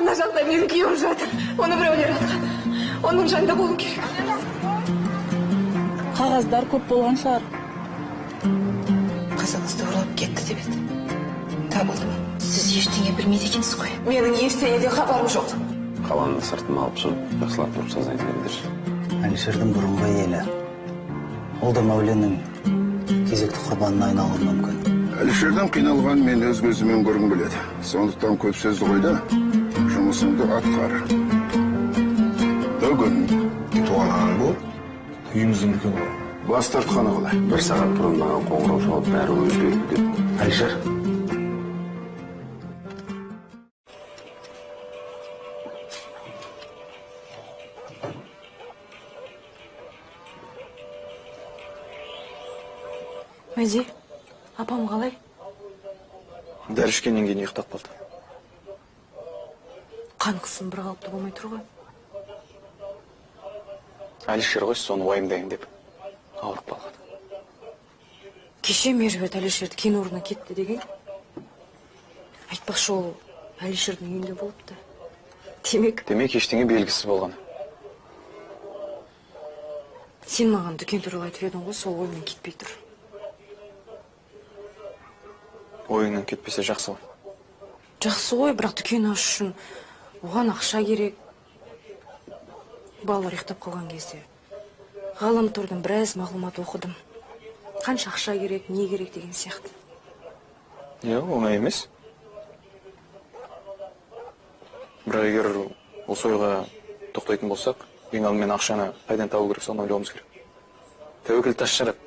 Ана жақта менің күйеуім жатыр. Оны біреулер атқан. Оның жанында болуым керек. Қағаздар көп болған шығар. Қызыңызды ұрлап кетті деп еді. Табылды ма? Сіз ештеңе білмейді екенсіз ғой. Менің ештеңеден хабарым жоқ. Қаланы сыртыма алып шығып, жақсылап тұрып сазайын беріңдерші. Әлішердің бұрынғы әйелі. Ол да Мәуленнің кезекті құрбанына айналуы мүмкін. Әлішердің қиналғанын мен өз көзіммен көргім келеді. Сондықтан көп сөзді қой да, жұмысыңды атқар. Бүгін туған ағаң бол, үйіміздің үлкені ғой. Бас тартқаны қалай? Бір сағат бұрын маған қоңырау шалып, бәрі өзгерді деп. Әлішер. Мәди, апам қалай? Дәрі ішкеннен кейін ұйықтап қалды. Қан қысымы бір қалыпты болмай тұр ғой. Әлішер ғой, соны уайымдайын деп ауырып қалған. Кеше Меруерт Әлішерді кен орнына кетті деген. Айтпақшы, ол Әлішердің үйінде болыпты. Демек? Демек ештеңе белгісіз болған. Сен маған дүкен туралы айтып едің ғой, сол ойымнан кетпей тұр. Ойыңнан кетпесе жақсы ғой. Жақсы ғой, бірақ дүкен ашу үшін оған ақша керек. Балалар ұйықтап қалған кезде ғаламтордан біраз мағлұмат оқыдым. Қанша ақша керек, не керек деген сияқты. Иә, оңай емес. Бірақ егер осы ойға тоқтайтын болсақ, ең алдымен ақшаны қайдан табу керек, соны ойлауымыз керек. Тәуекел тас жарады.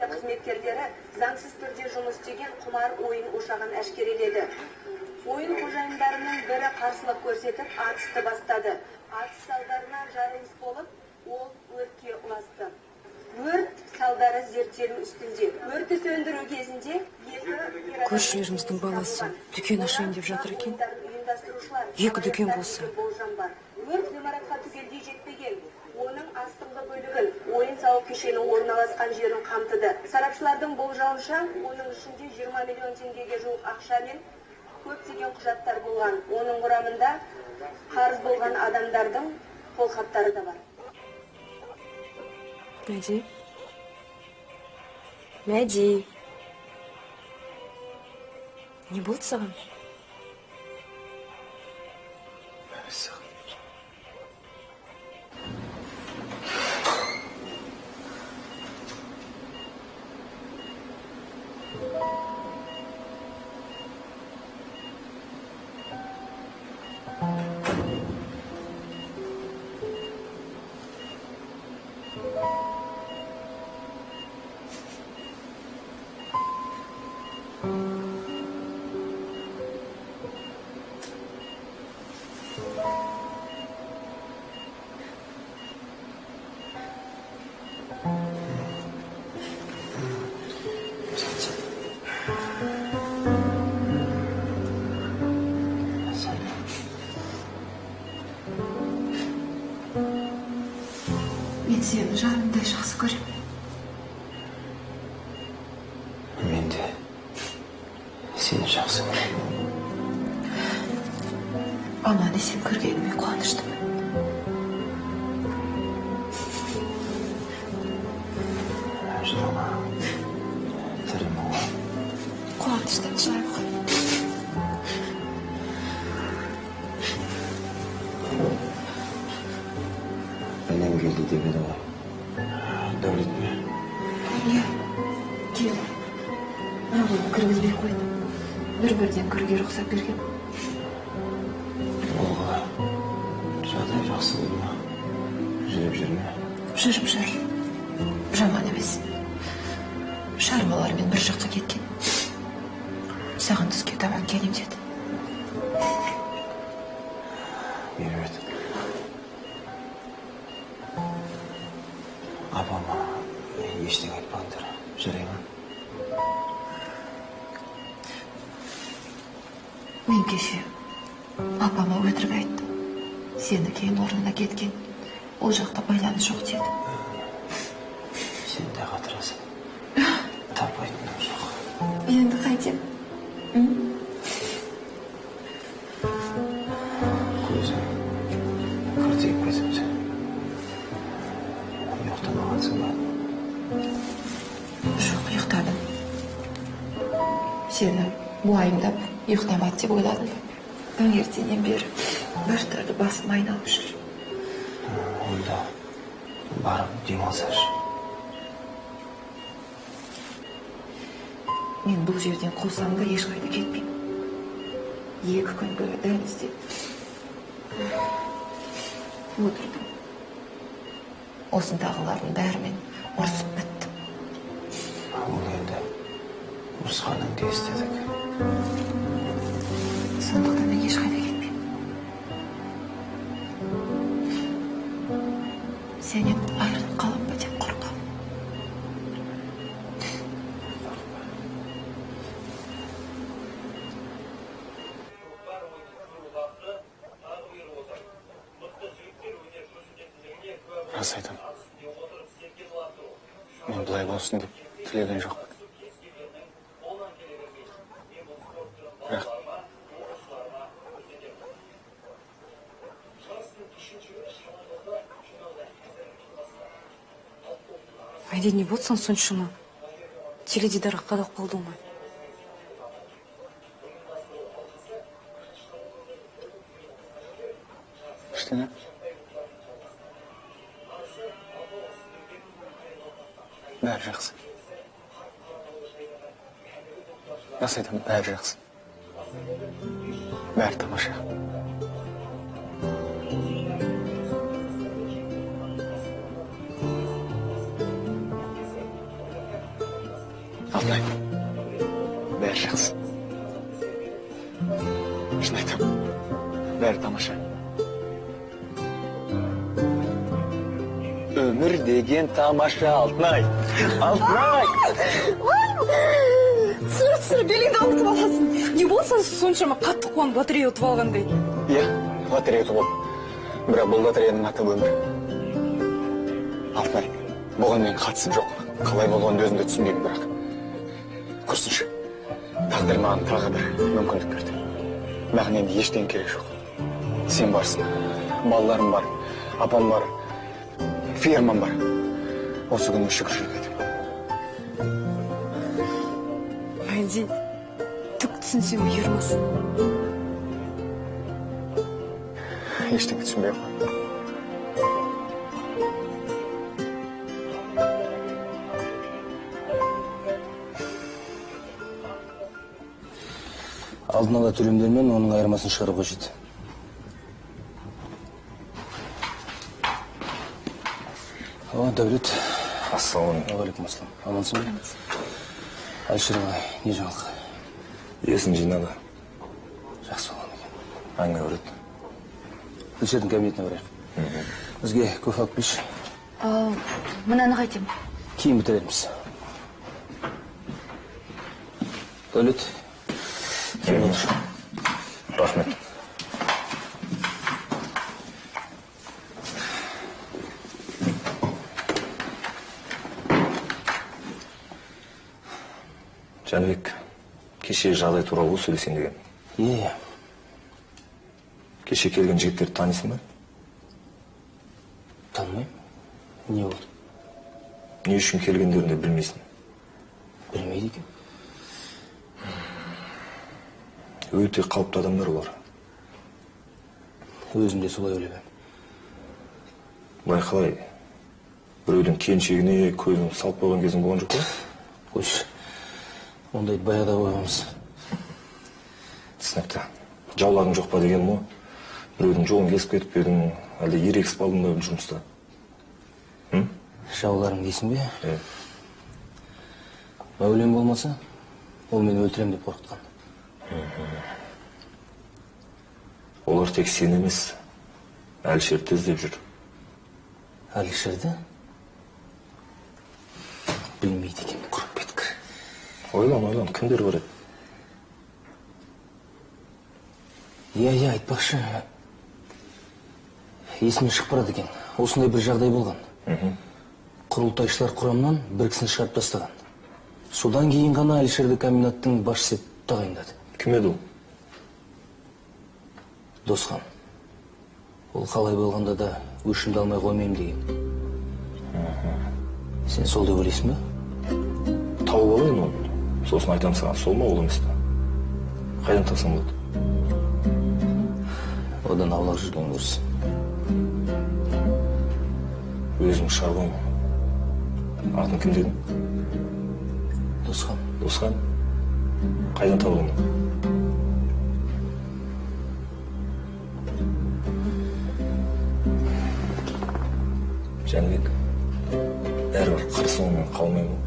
Қызметкерлері заңсыз түрде жұмыс істеген құмар ойын ошағын әшкереледі. Ойын қожайындарының бірі қарсылық көрсетіп, атысты бастады. Атыс салдарынан жарылыс болып, ол өртке ұласты. Өрт салдары зерттелу үстінде. Өртті сөндіру кезінде екі көршілеріміздің баласы дүкен ашайын деп жатыр екен. Екі дүкен болса. Өрт ғимаратқа түгелдей жетпеген. Оның астыңғы бөлігін, ойын-сауық кешені орналасқан жерін қамтыды. Сарапшылардың болжауынша, оның ішінде 20 миллион теңгеге жуық ақша мен көптеген құжаттар болған. Оның құрамында қарыз болған адамдардың қолхаттары да бар. Мәди. Мәди. Не болды саған? Мен сені жанымдай жақсы көремін. Мен де сені жақсы көремін. Аман-есен көргеніме қуаныштымын. Жылама, тірімін ғой. Қуаныштан жылаймын ғой. Інім келді деп еді ғой. Дәулет ме? Иә, келді. Бірақ оны кіргізбей қойды. Бір-бірден кіруге рұқсат берген. Ол қалай? Жағдай жақсы болды ма? Жүріп жүр ме? Жүріп жүр. Жаман емес. Шаруалармен бір жаққа кеткен. Саған түске таман келем деді. Меруерт. Апама ештеңе айтпаңдар, жарай ма? Мен кеше апама өтірік айттым. Сені кен орнына кеткен. Ол жақта байланыс жоқ деді. Сен де қатырасың. Таппайтыным жоқ. Қайтем? Көзім қыртиып кетіпті. Ұйықтамағансың ба? Жоқ, ұйықтадым. Сені уайымдап ұйықтамады деп ойладым. Таңертеңнен бері бір түрлі басым айналып жүр. Онда барып демалсайшы. Мен бұл жерден қусам да ешқайда кетпеймін. 2 күн бойы дәлізде отырдым. Осындағылардың бәрімен ұрысып біттім. Ол енді ұрысқаныңды естідік. Сондықтан да ешқайда кетпеймін. Сенен айырылып қалам ба деп қорқамын. Рас айтамын. Мен былай болсын деп тілеген жоқпын. Бірақ Айда не болсаң соншама теледидарға қадалып қалдың ғой. Ештеңе. Бәрі жақсы. Рас айтамын, бәрі жақсы. Бәрі тамаша. Алтынай, бәрі жақсы. Шын айтамын, бәрі тамаша. Өмір деген тамаша, Алтынай. Алтынай! Түсір, беліңді ауыртып аласың. Не болса соншама қатты қуанып лотерея ұтып алғандай. Иә, лотерея ұтып алдым. Бірақ бұл лотереяның аты өмір. Алтынай, бұған менің қатысым жоқ. Қалай болғанын өзім де түсінбеймін, бірақ. Құрсыншы, тағдыр маған тағы бір мүмкіндік берді. Маған енді ештеңе керек жоқ. Сен барсың, балаларым бар, апам бар, фермам бар. Осы күнге шүкіршілік етемін. Мәди, түк түсінсем бұйырмасын. Ештеңе түсінбей қой. Алдын ала төлемдер мен оның айырмасын шығару қажет. О, Дәулет. Ассалаумағалейкум. Уағалейкум ассалам. Амансың ба? Әлішер ағай, не жаңалық? Есін жинады. Жақсы болған екен. Әңгіме көреді. Әлішердің кабинетіне барайық. Бізге кофе алып келші. Мынаны қайтем? Кейін бітірерміз. Дәулет, кел отыр. Рахмет. Жәнібек, кеше жағдай туралы сөйлесейін деген. Иә. Кеше келген жігіттерді танисың ба? Танымаймын. Не болды? Не үшін келгендерін де білмейсің. Білмейді екен. Өте қалыпты адамдар олар. Өзім де солай ойлап едім. Былай қалай, біреудің келіншегіне көзін салып қойған кезің болған жоқ па? Қойшы. Ондайды баяғыда қойғанбыз. Түсінікті. Жауларың жоқ па дегенім ғой. Біреудің жолын кесіп кетіп пе едің, әлде ерегісіп алдың ба жұмыста? Жауларым дейсің бе? Е. Мәулен болмаса, ол мені өлтірем деп қорқытқан. Олар тек сен емес, Әлішерді іздеп жүр. Әлішерді? Білмейді екен, құрып кеткір. Ойлан, ойлан, кімдер бар еді? Иә, иә, айтпақшы. Есімнен шығып барады екен. Осындай бір жағдай болған. Құрылтайшылар құрамынан бір кісіні шығарып тастаған. Содан кейін ғана Әлішерді комбинаттың басшысы етіп тағайындады. Кім еді ол? Досхан. Ол қалай болғанда да өшімді алмай қоймаймын деген. Сен сол деп ойлайсың ба? Тауып алайын оны. Сосын айтамын саған, сол ма, ол емес пе? Қайдан тапсам болады? Одан аулақ жүрген дұрыс. Өзім шаруам. Атын кім дедің? Досхан. Досхан? Қайдан табылды? Жәнібек, бәрібір қыр соңынан қалмаймын.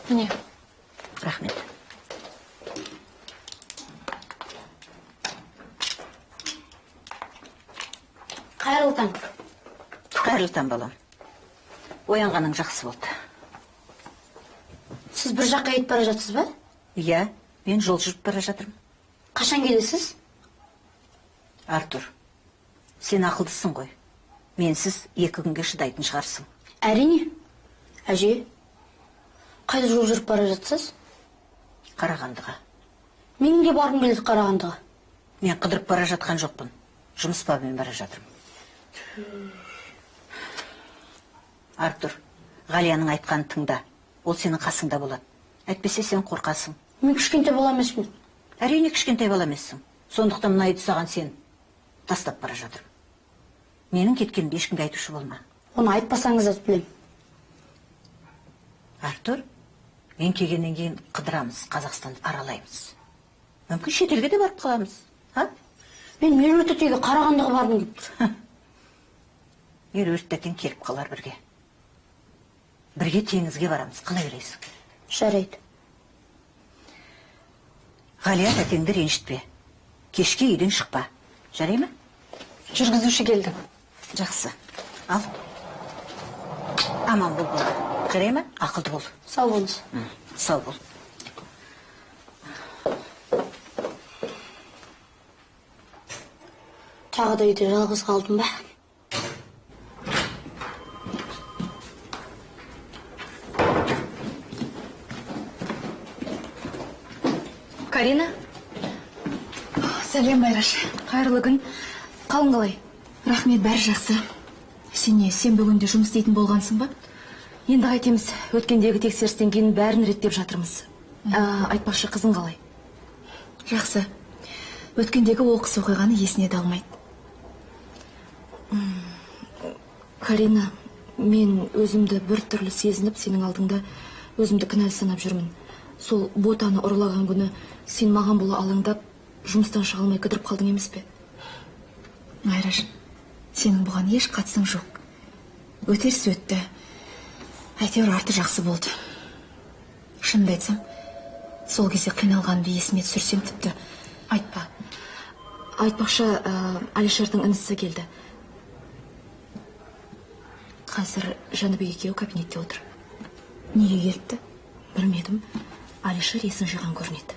Міне. Рахмет. Қайырлы таң. Қайырлы таң, балам. Оянғаның жақсы болды. Сіз бір жаққа кетіп бара жатсыз ба? Иә, мен жол жүріп бара жатырмын. Қашан келесіз? Артур, сен ақылдысың ғой. Менсіз 2 күнге шыдайтын шығарсың. Әрине. Әже, қайда жол жүріп бара жатсыз? Қарағандыға. Менің де барғым келеді Қарағандыға. Мен қыдырып бара жатқан жоқпын. Жұмыс бабымен бара жатырмын. Артур, Ғалияның айтқанын тыңда. Ол сенің қасыңда болады. Әйтпесе сен қорқасың. Мен кішкентай бала емеспін. Әрине кішкентай бала емессің. Сондықтан мына үйді саған сен тастап бара жатырмын. Менің кеткенімді ешкімге айтушы болма. Оны айтпасаңыз да білемін. Артур, мен келгеннен кейін қыдырамыз, Қазақстанды аралаймыз. Мүмкін шетелге де барып қаламыз. А? Мен Меруерт тәтеге Қарағандыға барғым келіп тұр. Меруерт тәтең келіп қалар бірге. Бірге теңізге барамыз. Қалай ойлайсың? Жарайды. Ғалия тәтеңді ренжітпе. Кешке үйден шықпа. Жарай ма? Жүргізуші келді. Жақсы. Ал. Аман бол, бала. Жарай ма? Ақылды бол. Сау болыңыз. Сау бол. Тағы да үйде жалғыз қалдым ба? Карина. Сәлем, Байраш. Қайырлы күн. Қалың қалай? Рахмет, бәрі жақсы. Сен не, сен бүгін де жұмыс істейтін болғансың ба? Енді қайтеміз. Өткендегі тексерістен кейін бәрін реттеп жатырмыз. Айтпақшы, қызың қалай? Жақсы. Өткендегі оқыс оқиғаны есіне де алмайды. Карина, мен өзімді бір түрлі сезініп, сенің алдыңда өзімді кінәлі санап жүрмін. Сол ботаны ұрлаған күні сен маған бола алаңдап, жұмыстан шыға алмай кідіріп қалдың емес пе? Майраш, сенің бұған еш қатысың жоқ. Өтерсіз өтті. Әйтеуір арты жақсы болды. Шынымды айтсам, сол кезде қиналғанымды есіме түсірсем тіпті айтпа. Айтпақшы, Алишердің інісі келді. Қазір Жәнібек екеуі кабинетте отыр. Неге келіпті? Білмедім. Алишер есін жиған көрінеді.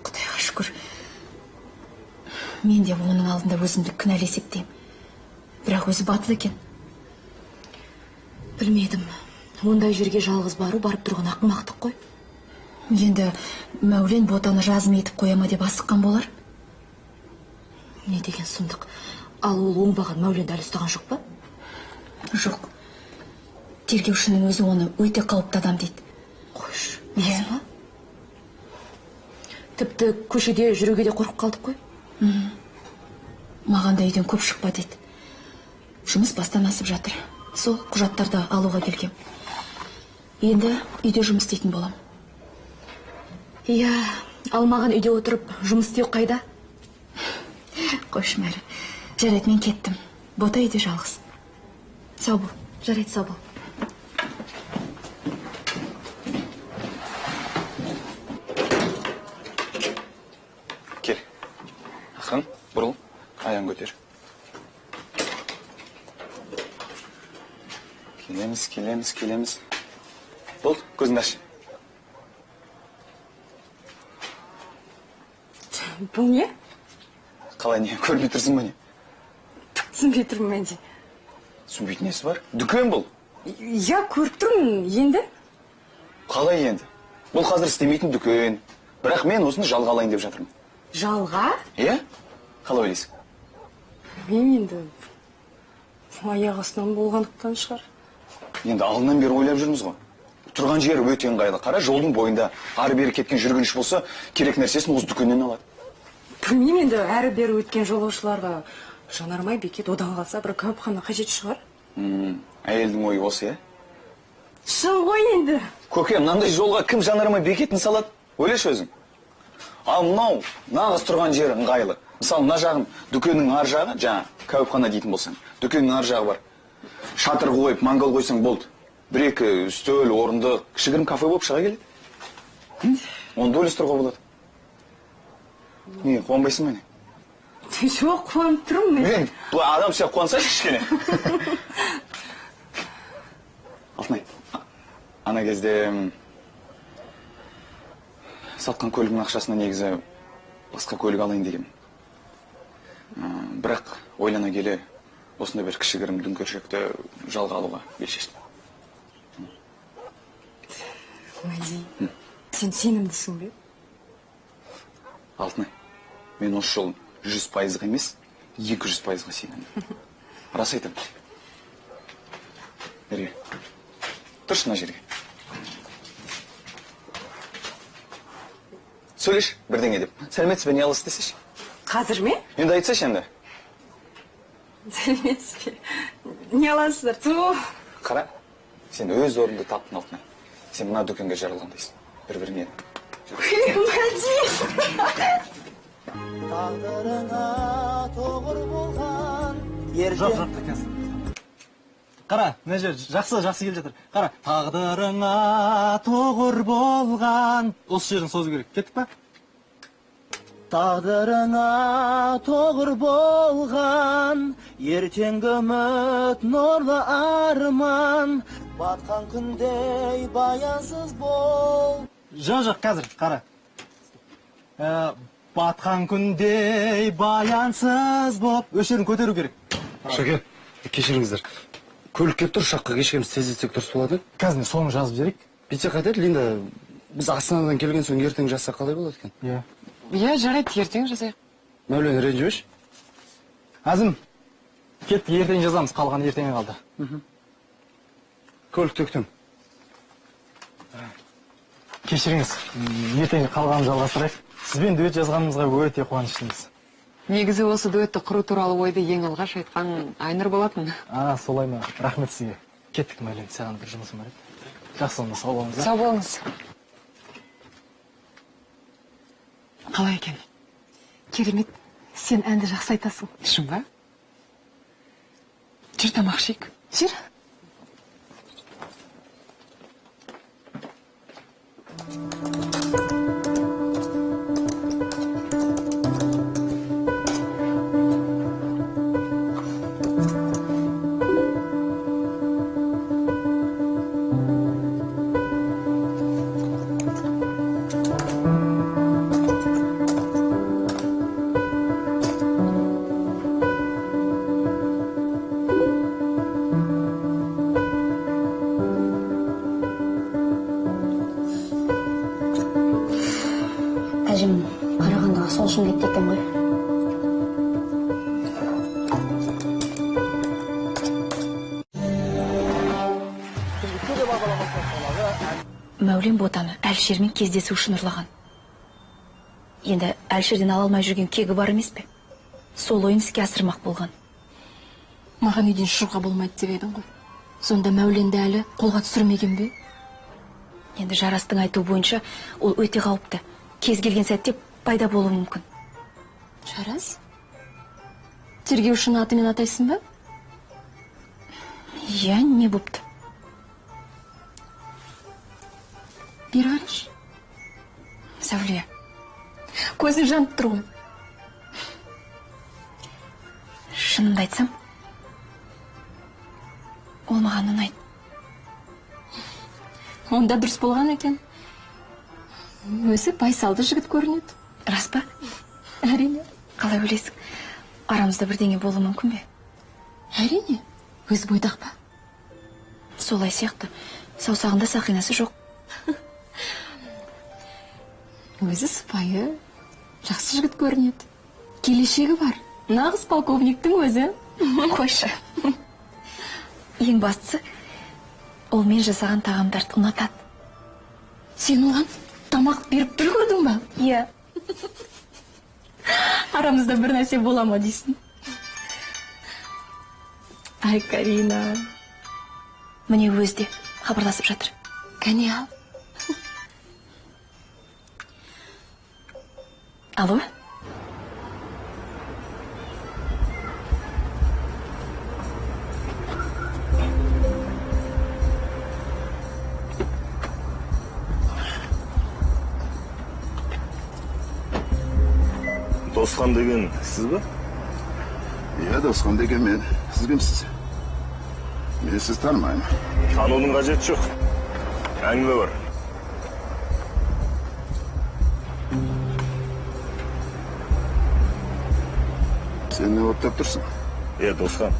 Құдайға шүкір. Мен де оның алдында өзімді кінәлі есептеймін. Бірақ өзі батыл екен. Білмедім. Ондай жерге жалғыз бару барып тұрған ақымақтық қой. Енді Мәулен ботаны жазым етіп қоя ма деп асыққан болар. Не деген сұмдық. Ал ол оңбаған Мәуленді әлі ұстаған жоқ па? Жоқ. Тергеушінің өзі оны өте қауіпті адам дейді. Қойшы. Иә. Тіпті көшеде жүруге де қорқып қалдық қой. Маған да үйден көп шықпа дейді. Жұмыс бастан асып жатыр. Сол құжаттарды алуға келгем. Енді үйде жұмыс істейтін болам. Иә, ал маған үйде отырып жұмыс істеу қайда? Қойшы, Майра. Жарайды, мен кеттім. Бота үйде жалғыз. Сау бол. Жарайды, сау бол. Кел. Ақырын, бұрыл, аяғын көтер. Келеміз, келеміз, келеміз. Болды, көзіңді аш. Бұл не? Қалай не, көрмей тұрсың ба не? Түк түсінбей тұрмын Мәди. Түсінбейтін несі бар? Дүкен бұл. Иә, көріп тұрмын енді. Қалай енді? Бұл қазір істемейтін дүкен. Бірақ мен осыны жалға алайын деп жатырмын. Жалға? Иә? Қалай ойлайсың? Білмеймін енді. Аяқ астынан болғандықтан шығар. Енді алдынан бері ойлап жүрміз ғой. Тұрған жері өте ыңғайлы. Қара, жолдың бойында ары-бері кеткен жүргінші болса, керек нәрсесін осы дүкеннен алады. Білмеймін енді, әрі-бері өткен жолаушыларға жанармай бекет, одан қалса бір кәуапхана қажет шығар. Әйелдің ойы осы, иә? Шын ғой енді. Көке, мынандай жолға кім жанармай бекетін салады? Ойлашы өзің. Ал мынау нағыз тұрған жері ыңғайлы. Мысалы, мына жағын дүкеннің ар жағы, жаңа кәуапхана дейтін болсаң, дүкеннің ар жағы бар. Шатыр қойып, мангал қойсаң болды. Бір-екі үстел, орындық, кішігірім кафе болып шыға келеді. Оны да ойластыруға болады. Не, қуанбайсың ба не? Жоқ, қуанып тұрмын мен. Мен былай адам сияқты қуансайшы кішкене. Алтынай, ана кезде сатқан көлігімнің ақшасына негізі басқа көлік алайын дегенмін. Бірақ ойлана келе осындай бір кішігірім дүңкіршекті жалға алуға бел шештім. Мәди, сен сенімдісің бе? Алтынай, мен осы жолы 100%-ға емес, 200%-ға сенемін. Рас айтамын. Берге. Тұршы мына жерге. Сөйлеші бірдеңе деп. Сәлеметсіз бе, не аласыз десеші? Қазір ме? Енді айтсайшы енді. Сәлеметсіз бе, не аласыздар? Ту. Қара, сен өз орныңды таптың, Алтынай. Сен мына дүкенге жаралғандайсың. Бір-біріңе. Мәди! Тағдырыңа тоғыр болған. Жоқ, жоқ, қазір. Қара, мына жер жақсы, жақсы келе жатыр. Қара, тағдырыңа тоғыр болған. Осы жерін созу керек. Кеттік па? Тағдырыңа тоғыр болған, ертеңгі үміт нұрлы арман, батқан күндей баянсыз бол. Жоқ, жоқ, қазір, қара. Батқан күндей баянсыз боп, осы жерін көтеру керек. Шөке, кешіріңіздер. Көлік келіп тұр, ұшаққа кешігеміз, тездетсек дұрыс болады. Қазір мен соны жазып жіберейік. Бүйтсе қайтеді, Линда, біз Астанадан келген соң ертең жазсақ қалай болады екен? Иә. Иә, жарайды, ертең жазайық. Мәулен, ренжімеші. Әзім, кеттік, ертең жазамыз, қалған ертеңге қалды. Көлікті күтем. Кешіріңіз, ертең қалғанын жалғастырайық. Сізбен дуэт жазғанымызға өте қуаныштымыз. Негізі осы дуэтті құру туралы ойды ең алғаш айтқан Айнұр болатын. А, солай ма? Рахмет сізге. Кеттік, Мәулен, саған бір жұмысым бар еді. Жақсы онда, сау болыңыз. Сау болыңыз. Қалай екен? Керемет, сен әнді жақсы айтасың. Шын ба? Жүр, тамақ ішейік. Жүр. Әжем Қарағандыға сол үшін кетті екен ғой. Мәулен ботаны Әлішермен кездесу үшін ұрлаған. Енді Әлішерден ала алмай жүрген кегі бар емес пе? Сол ойын іске асырмақ болған. Маған үйден шығуға болмайды деп едің ғой. Сонда Мәуленді әлі қолға түсірмеген бе? Енді Жарастың айтуы бойынша ол өте қауіпті. Кез келген сәтте пайда болуы мүмкін. Жарас? Тергеушіні атымен атайсың ба? Иә, не бопты? Бері қарашы. Сәуле. Көзің жанып тұр ғой. Шынымды айтсам, ол маған ұнайды. Онда дұрыс болған екен. Өзі байсалды жігіт көрінеді. Рас па? Әрине. Қалай ойлайсың? Арамызда бірдеңе болуы мүмкін бе? Әрине, өзі бойдақ па? Солай сияқты. Саусағында сақинасы жоқ. Өзі сыпайы, жақсы жігіт көрінеді. Келешегі бар. Нағыз полковниктің өзі. Қойшы. Ең бастысы, ол мен жасаған тағамдарды ұнатады. Сен оған тамақ беріп үлгердің ба? Иә. Арамызда бір нәрсе бола ма дейсің? Ай, Карина. Міне өзі де хабарласып жатыр. Кәне ал. Алло? Досхан деген сіз бе? Иә, Досхан деген мен. Сіз кімсіз? Мен сізді танымаймын. Танудың қажеті жоқ. Әңгіме бар. Сен не оттап тұрсың? Е, Досхан,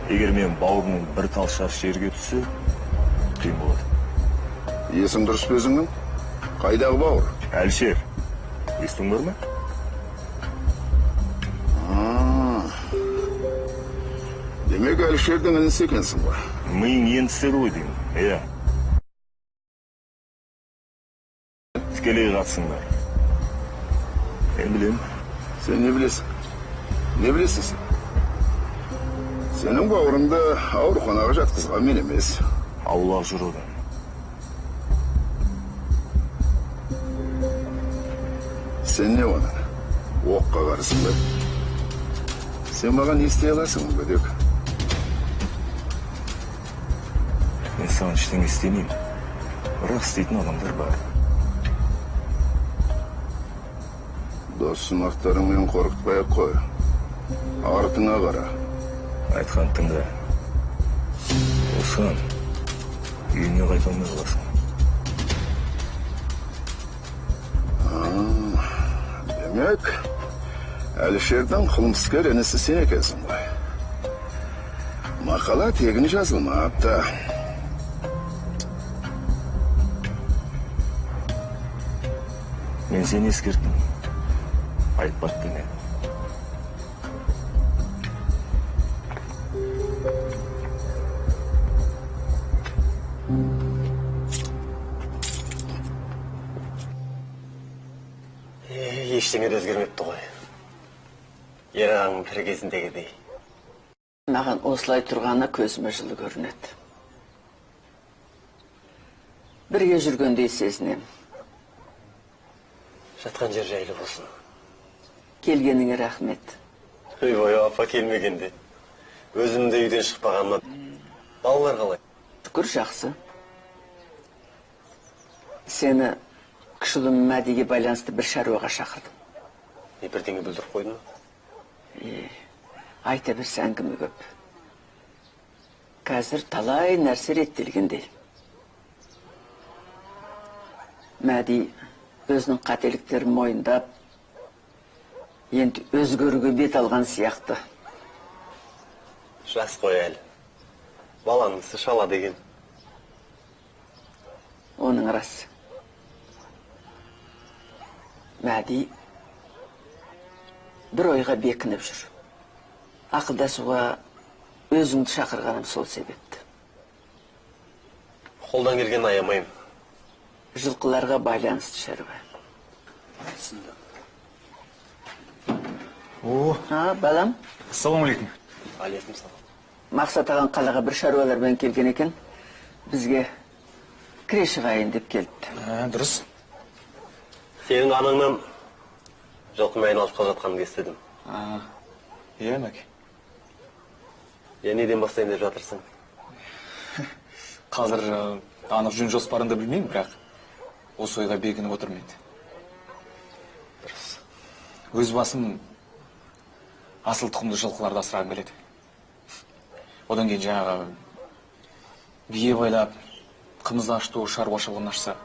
егер мен бауырымның бір тал шаш жерге түссе, қиын болады. Есің дұрыс па өзіңнің? Қайдағы бауыр? Әлішер. Естің бар ма? Демек, Әлішердің інісі екенсің ғой. Миың енді істеді ғой деймін. Иә. Тікелей қатысың бар. Мен білемін. Сен не білесің? Не білесің сен? Сенің бауырыңды ауруханаға жатқызған мен емес. Аулақ жүр одан. Сен не оның? Оққа қарысың ба? Сен маған не істей аласың, мүгедек? Мен саған ештеңе істемеймін. Бірақ істейтін адамдар бар. Дос сынақтарыңмен қорқытпай ақ қой. Артыңа қара. Айтқан тыңда. Осыған үйіңе қайта алмай қаласың. Демек, Әлішердің қылмыскер інісі сен екенсің ғой. Мақала тегін жазылмапты. Мен сені ескерттім. Айтпады деме. Ештеңе де өзгермепті ғой. Ер ағаң тірі кезіндегідей. Маған осылай тұрғаны көзіме жылы көрінеді. Бірге жүргендей сезінем. Жатқан жер жайлы болсын. Келгеніңе рахмет. Ойбай, апа келмегенде. Өзім де үйден шықпағаныма. Балалар қалай? Шүкір, жақсы. Сені кіші ұлым Мәдиге байланысты бір шаруаға шақырдым. Не, бірдеңе бүлдіріп қойдың ба? Айта берсе әңгіме көп. Қазір талай нәрсе реттелгендей. Мәди өзінің қателіктерін мойындап, енді өзгеруге бет алған сияқты. Жас қой әлі. Баланың ісі шала деген. Оның рас. Мәди бір ойға бекініп жүр. Ақылдасуға өзіңді шақырғаным сол себепті. Қолдан келгенін аямаймын. Жылқыларға байланысты шаруа. О, балам. Ассалаумағалейкум. Алейкум салам. Мақсат ағаң қалаға бір шаруалармен келген екен. Бізге кіре шығайын деп келіпті. Дұрыс. Сенің анаңнан жылқымен айналысып жатқаныңды естідім. Иә, Мәке. Иә, неден бастайын деп жатырсың? Қазір анық жөн жоспарымды білмеймін, бірақ осы ойға бекініп отырмын енді. Дұрыс. Өз басым асыл тұқымды жылқыларды асырағым келеді. Одан кейін жаңағы бие байлап, қымыз ашыту шаруашылығын ашса.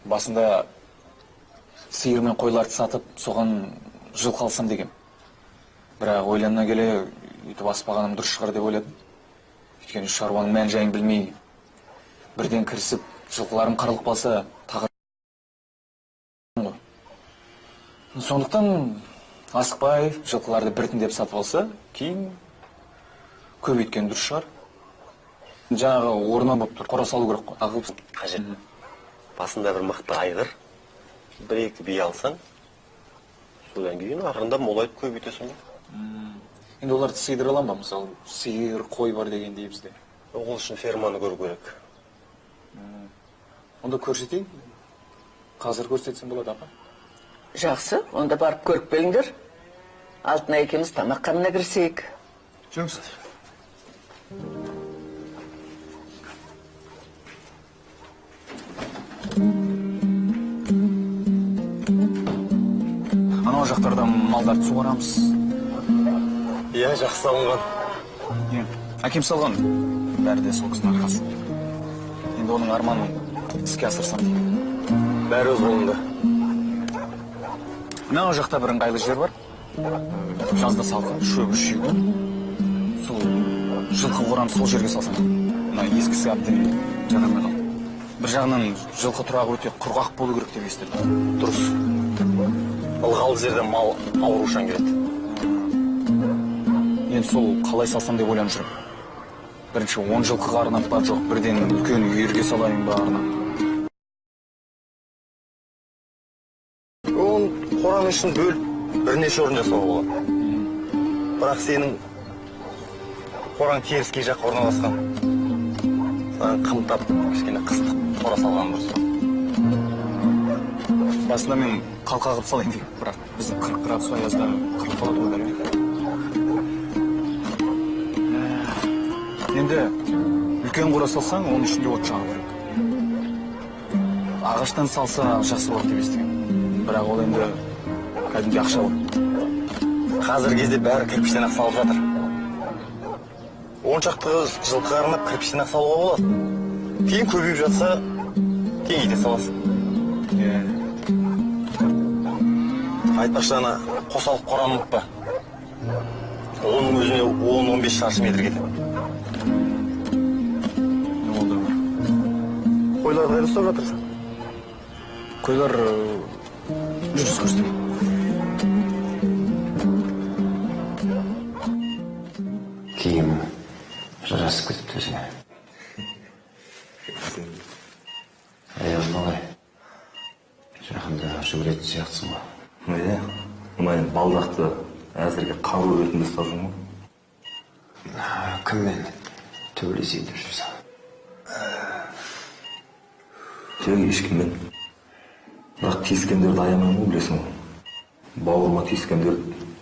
Басында сиыр мен қойларды сатып, соған жылқы алсам дегем. Бірақ ойлана келе өйтіп аспағаным дұрыс шығар деп ойладым. Өйткені шаруаның мән жайын білмей бірден кірісіп жылқыларым қырылып қалса тағы ғой. Сондықтан асықпай жылқыларды біртіндеп сатып алса, кейін көбейткен дұрыс шығар. Жаңағы орнына болып тұр, қора салу керек қой. Ағыл қажет. Басында бір мықты айғыр, бір-екі бие алсаң, содан кейін ақырындап молайтып көбейтесің ғой. Енді оларды сыйдыра алам ба, мысалы, сиыр, қой бар дегендей бізде? Ол үшін ферманы көру керек. Онда көрсетейін. Қазір көрсетсем болады, апа. Жақсы, онда барып көріп келіңдер. Алтынай екеуміз тамақ қамына кірісейік. Жүріңіз. Анау жақтарда малдарды суарамыз. Иә, жақсы салынған. Иә, әкем салған. Бәрі де сол кісінің арқасы. Енді оның арманын іске асырсам деймін. Бәрі өз қолында. Мынау жақта бір ыңғайлы жер бар. Жазда салқын, шөбі шүйгін. Сол жылқы қораны сол жерге салсам. Мына ескісі әбден жарамай қалды. Бір жағынан жылқы тұрағы өте құрғақ болу керек деп естідім. Дұрыс. Ылғалды жерде мал аурушаң келеді. Енді сол қалай салсам деп ойланып жүрмін. Бірінші 10 жылқыға арнап бар, жоқ бірден үлкен үйірге салайын ба арнап. Оны қораның ішін бөліп бірнеше орын жасауға болады. Бірақ сенің қораң теріскей жаққа орналасқан. Саған қымтап, кішкене қыстық қора салған дұрыс. Басында мен қалқа қылып салайын дегем, бірақ біздің 40 градус аязда қырылып қалады ғой бәрі. Енді үлкен қора салсаң, оның ішінде от жағу керек. Ағаштан салса жақсы болады деп естігемін. Бірақ ол енді кәдімгідей ақша ғой. Қазіргі кезде бәрі кірпіштен ақ салып жатыр. 10 шақты жылқыға арнап кірпіштен ақ салуға болады. Кейін көбейіп жатса, кеңейте саласың. Иә. Айтпақшы, ана қосалқы қораны ұмытпа. Оның өзіне 10-15 шаршы метр кетеді. Ол да бар. Қойларды қайда ұстап жатырсың? Қойлар жүріс көрсетемін. Киім жарасып кетіпті өзіңе. Аяғың қалай? Жақында жүгіретін сияқтысың ғой. Иә, мына енді балдақты әзірге қару ретінде ұстап жүрмін ғой. Кіммен төбелесейін деп жүрсің? Тек ешкіммен. Бірақ тиіскендерді аямаймын ғой, білесің ғой. Бауырыма тиіскендер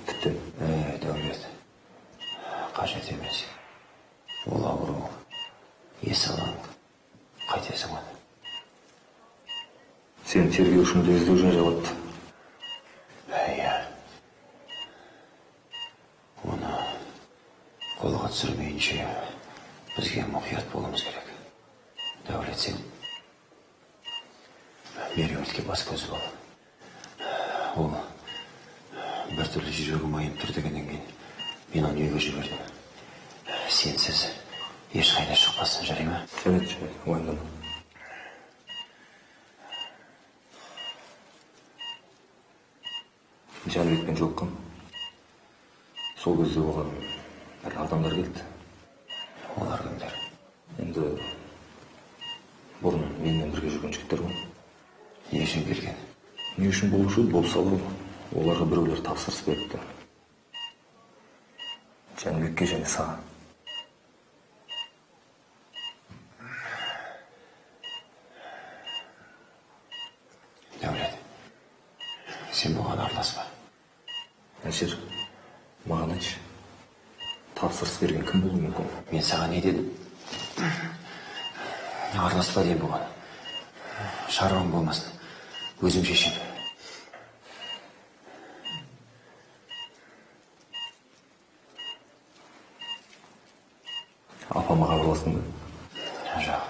тіптен. Дәулет, қажет емес. Ол ауру. Ес алаң. Қайтесің оны? Сені тергеушімді іздеу жариялапты. Иә. Оны қолға түсірмейінше бізге мұқият болуымыз керек. Дәулет, сен Меруертке бас көз бол. Ол біртүрлі жүрегім айнып тұр дегеннен кейін мен оны үйге жібердім. Сенсіз ешқайда шықпасын, жарай ма? Жарайды, жарайды, уайымдама. Жәнібекпен жолыққам. Сол кезде оған бір адамдар келді. Олар кімдер? Енді бұрын менімен бірге жүрген жігіттер ғой. Не үшін келген? Не үшін болушы еді, болып салу. Оларға біреулер тапсырыс беріпті. Жәнібекке және саған. Дәулет, сен бұған араласпа. Әшір, маған айтшы. Тапсырыс берген кім болуы мүмкін? Мен саған не дедім? Араласпа деймін бұған. Шаруаң болмасын. Өзім шешем. Апама хабарластың ба? Жоқ.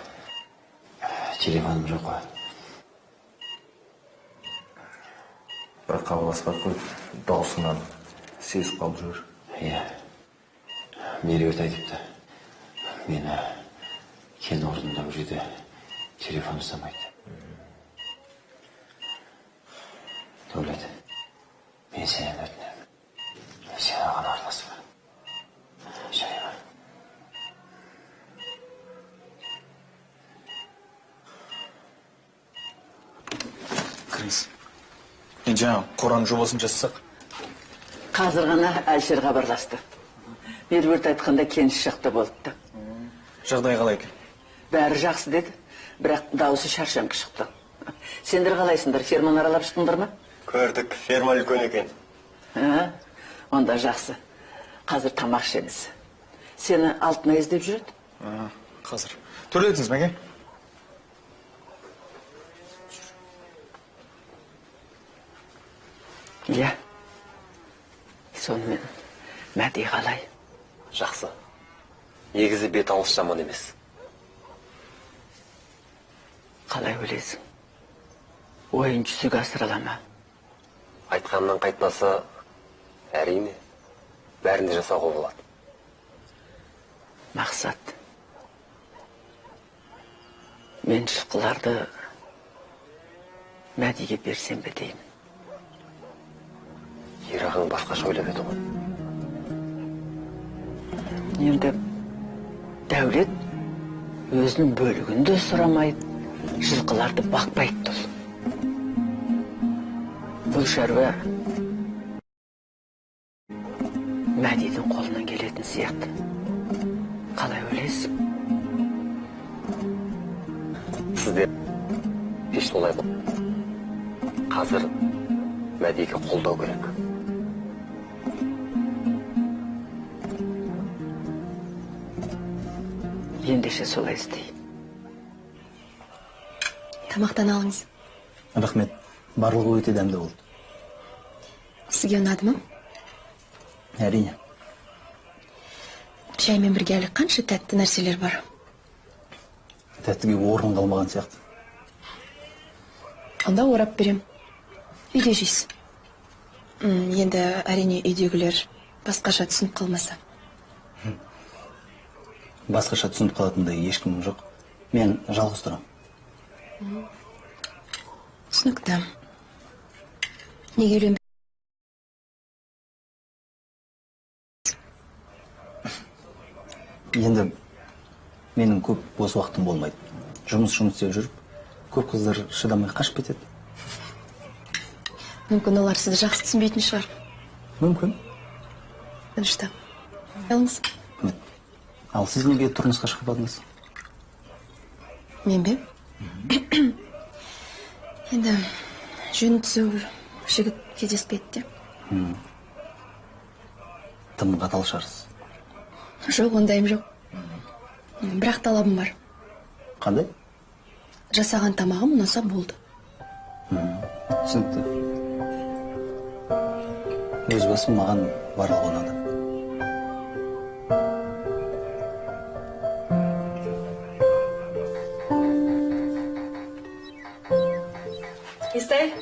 Телефоным жоқ қой. Бірақ хабарласпай қойды, даусынан сезіп қалып жүр. Иә, Меруерт айтыпты. Мені кен орнында бұл жерде телефон ұстамайды. Дәулет, мен сенен өтінемін. Сен оған араласпа. Жарай ма? Кіріңіз. Енді жаңа қораның жобасын жасасақ. Қазір ғана Әлішер хабарласты. Меруерт айтқанда кеніш жақта болыпты. Жағдай қалай екен? Бәрі жақсы деді, бірақ дауысы шаршаңқы шықты. Сендер қалайсыңдар, ферманы аралап шықтыңдар ма? Көрдік, ферма үлкен екен. Онда жақсы. Қазір тамақ ішеміз. Сені Алтынай іздеп жүреді? Қазір. Төрлетіңіз, Мәке. Иә. Сонымен Мәди қалай? Жақсы. Негізі бет алыс жаман емес. Қалай ойлайсың? Ойын жүзеге асыра ала ма? Айтқанынан қайтпаса, әрине, бәрін де жасауға болады. Мақсат, мен жылқыларды Мәдиге берсем бе деймін. Ер ағаң басқаша ойлап еді ғой. Енді Дәулет өзінің бөлігін де сұрамайды, жылқыларды бақпайды ол. Бұл шаруа Мәдидің қолынан келетін сияқты. Қалай ойлайсың? Сізде еш солай ғой. Қазір Мәдиге қолдау керек. Ендеше солай істей. Тамақтан алыңыз. Рахмет. Барлығы өте дәмді болды. Сізге ұнады ма? Әрине. Шаймен бірге әлі қанша тәтті нәрселер бар. Тәттіге орын қалмаған сияқты. Онда орап берем. Үйде жейсіз. Енді әрине үйдегілер басқаша түсініп қалмаса. Басқаша түсініп қалатындай ешкімім жоқ. Мен жалғыз тұрамын. Түсінікті. Неге үйленбейсіз? Енді менің көп бос уақытым болмайды. Жұмыс істеп жүріп, көп қыздар шыдамай қашып кетеді. Мүмкін олар сізді жақсы түсінбейтін шығар. Мүмкін. Тыныштық. Алыңыз. Ал сіз неге тұрмысқа шықпадыңыз? Мен бе? Енді жөні түзу жігіт кездеспеді де. Тым қатал шығарсыз. Жоқ, ондайым жоқ. Бірақ талабым бар. Қандай? Жасаған тамағым ұнаса болды. Түсінікті. Өз басым маған барлығы ұнады. Естай,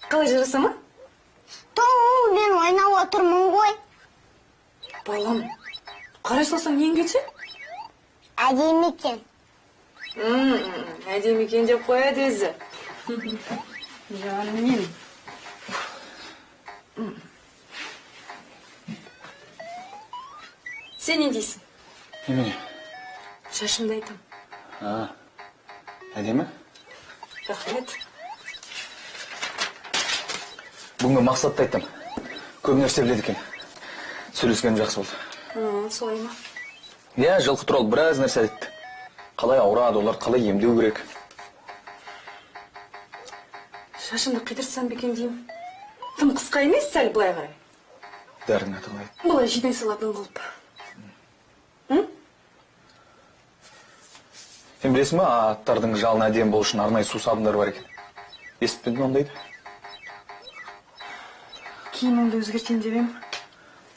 қалай жараса ма? Ту, мен ойнап отырмын ғой. Балам, қарай салсаң нең кетсе? Әдемі екен. Әдемі екен деп қояды өзі. Жаным менің. Сен не дейсің? Немене? Шашымды айтам. Әдемі? Рахмет. Бүгінгі Мақсатты айттым. Көп нәрсе біледі екен. Сөйлескенім жақсы болды. Солай ма? Иә, жылқы туралы біраз нәрсе айтты. Қалай ауырады, оларды қалай емдеу керек. Шашымды қидырсам ба екен деймін. Тым қысқа емес, сәл былай қарай. Дәрінің аты қалай? Былай жинай салатын қылып. Сен білесің ба, аттардың жалын әдемі болу үшін арнайы сусабындар бар екен. Естіп пе едің ондайды? Киімімді өзгертейін деп ем.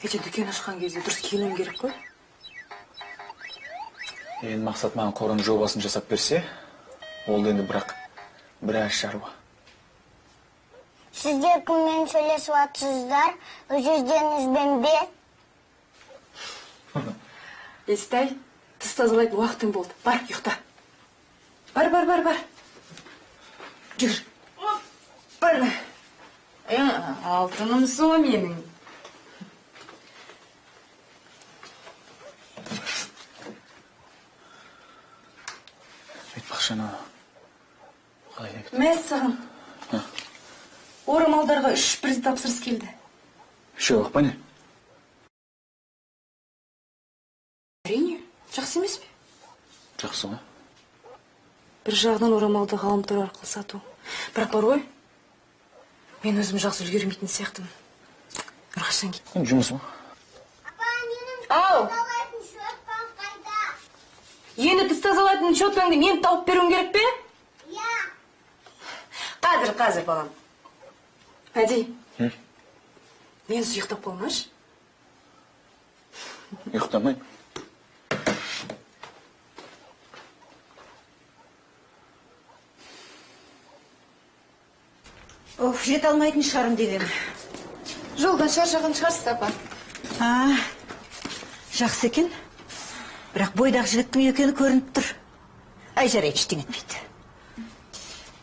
Ертең дүкен ашқан кезде дұрыс киінуім керек қой. Енді Мақсат маған қораның жобасын жасап берсе, ол енді бірақ біраз шаруа. Сіздер кіммен сөйлесіп жатсыздар? Өз-өздеріңізбен бе? Естай, тіс тазалайтын уақытың болды. Бар, ұйықта. Бар, бар, бар, бар. Жүгір. Бар. Алтыным со менің. Айтпақшы, ана қалай кетті? Мәссаған. Орамалдарға 3 бірдей тапсырыс келді. Үшеу ақ па не? Әрине, жақсы емес пе? Жақсы ғой. Бір жағынан орамалды ғаламтор арқылы сату. Бірақ бар ғой, мен өзім жақсы үлгермейтін сияқтымын. Әрқашан кейін. Жұмыс па? Ау! Енді тіс тазалайтын щеткаңды мен тауып беруім керек пе? Иә. Қазір, қазір, балам. Әди, мен ұйықтап қалмашы. Ұйықтамаймын. Оф, жете алмайтын шығармын деп едім. Жолдан шаршаған шығарсыз, апа. А, жақсы екен. Бірақ бойдақ жігіттің екені көрініп тұр. Ай, жарайды, ештеңе етпейді.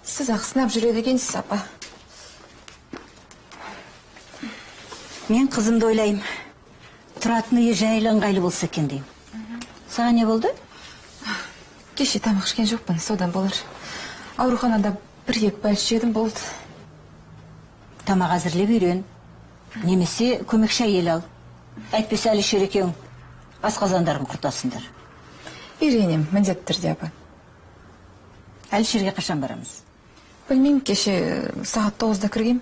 Сіз ақ сынап жүреді екенсіз, апа. Мен қызымды ойлаймын. Тұратын үйі жайлы, ыңғайлы болса екен деймін. Саған не болды? Кеше тамақ ішкен жоқпын, содан болар. Ауруханада бір-екі бәліш жедім, болды. Тамақ әзірлеп үйрен. Немесе көмекші әйел ал. Әйтпесе Әлішер екеуің асқазандарын құртасыңдар. Үйренем, міндетті түрде, апа. Әлішерге қашан барамыз? Білмеймін, кеше сағат 9-да кіргем.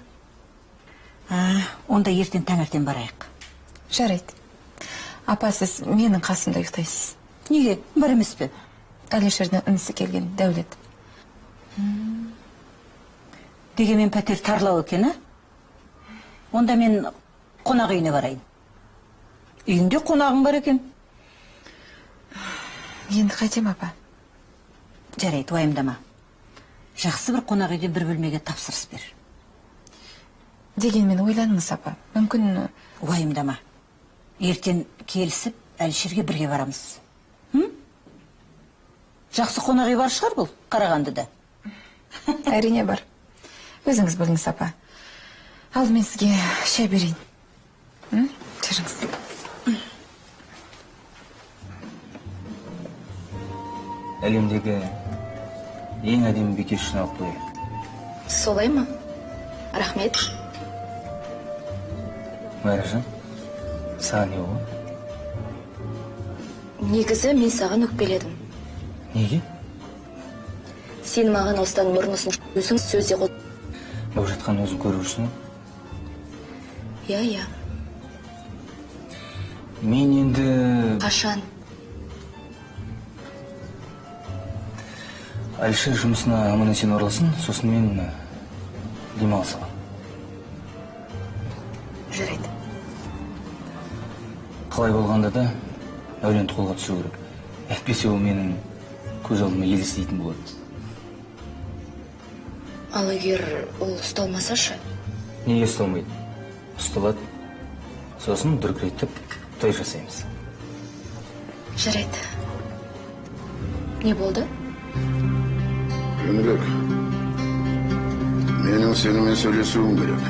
Онда ертең таңертең барайық. Жарайды. Апа, сіз менің қасымда ұйықтайсыз. Неге? Бар емес пе? Әлішердің інісі келген, Дәулет. Дегенмен пәтер тарлау екен, а? Онда мен қонақ үйіне барайын. Үйіңде қонағың бар екен. Енді қайтем, апа? Жарайды, уайымдама. Жақсы бір қонақ үйден бір бөлмеге тапсырыс бер. Дегенмен ойланыңыз, апа. Мүмкін... Уайымдама. Ертең келісіп, Әлішерге бірге барамыз. Жақсы қонақ үй бар шығар бұл, Қарағандыда. Әрине бар. Өзіңіз біліңіз, апа. Ал мен сізге шай берейін. Жүріңіз. Әлемдегі ең әдемі бикеш үшін алып қояйық. Солай ма? Рахмет. Майражан, саған не болды? Негізі мен саған өкпеледім. Неге? Сен маған алыстан мұрын ұсын өзің сөзде қол. Болып жатқанын өзің көріп жүрсің ғой? Иә, иә. Мен енді... Қашан? Әлішер жұмысына аман есен оралсын, сосын мен демалыс аламын. Жарайды. Қалай болғанда да Мәуленді қолға түсіру керек. Әйтпесе ол менің көз алдыма елестейтін болады. Ал егер ол ұсталмаса ше? Неге ұсталмайды? Ұсталады. Сосын дүркіретіп той жасаймыз. Жарайды. Не болды? Жәнібек, менің сенімен сөйлесуім керек.